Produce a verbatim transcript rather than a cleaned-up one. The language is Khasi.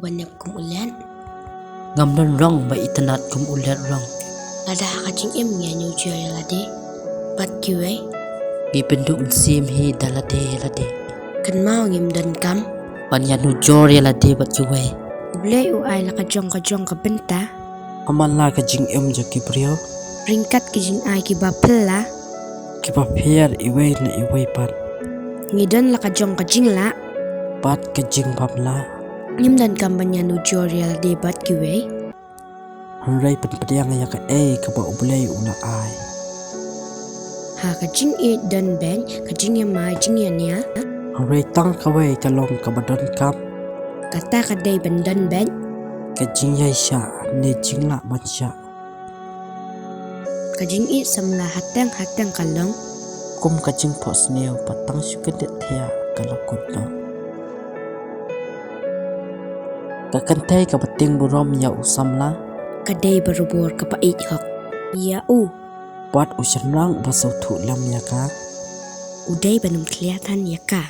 Ban ïap kum u Liat. Ngam don rong ba itynnad kum u Liat rong. Lada ha ka jingim ngi ïanujor ïa lade bad kiwei, ngi pynduh mynsiem hi da lade ïa lade. Kynmaw ngim donkam ban ïanujor ïa lade bad kiwei. U Blei u ai la ka jong ka jong ka bynta. Hamar la ka jingim jong ki briew, ryngkat ki jingai kiba phylla, kiba pher iwei na iwei pat. Ngi don la ka jong ka jinglah bad ka jingbamla. Ngim donkam ban ïanujor ïa lade bad kiwei. Hynrei pynpdiang ïa kaei kaba U Blei u la ai. Ha ka jingïeit don beiñ, ka jingïamai jingïania. Hynrei tang kawei ka long kaba donkam. Kata ka dei ban don beiñ. Ka jingïaishah ne jinglah ban shah. Ka jingïeit samla hateng hateng ka long. Kum ka jingphohsniew ba tang shu kyndit thiah ka la kut noh. Ka kynthei kaba tieng burom ïa u samla. Ka dei barabor kaba ïeit hok ïa u. Bad u shynrang ba sngewthuh lem ïa ka. U dei ban ym khlia than ïa ka.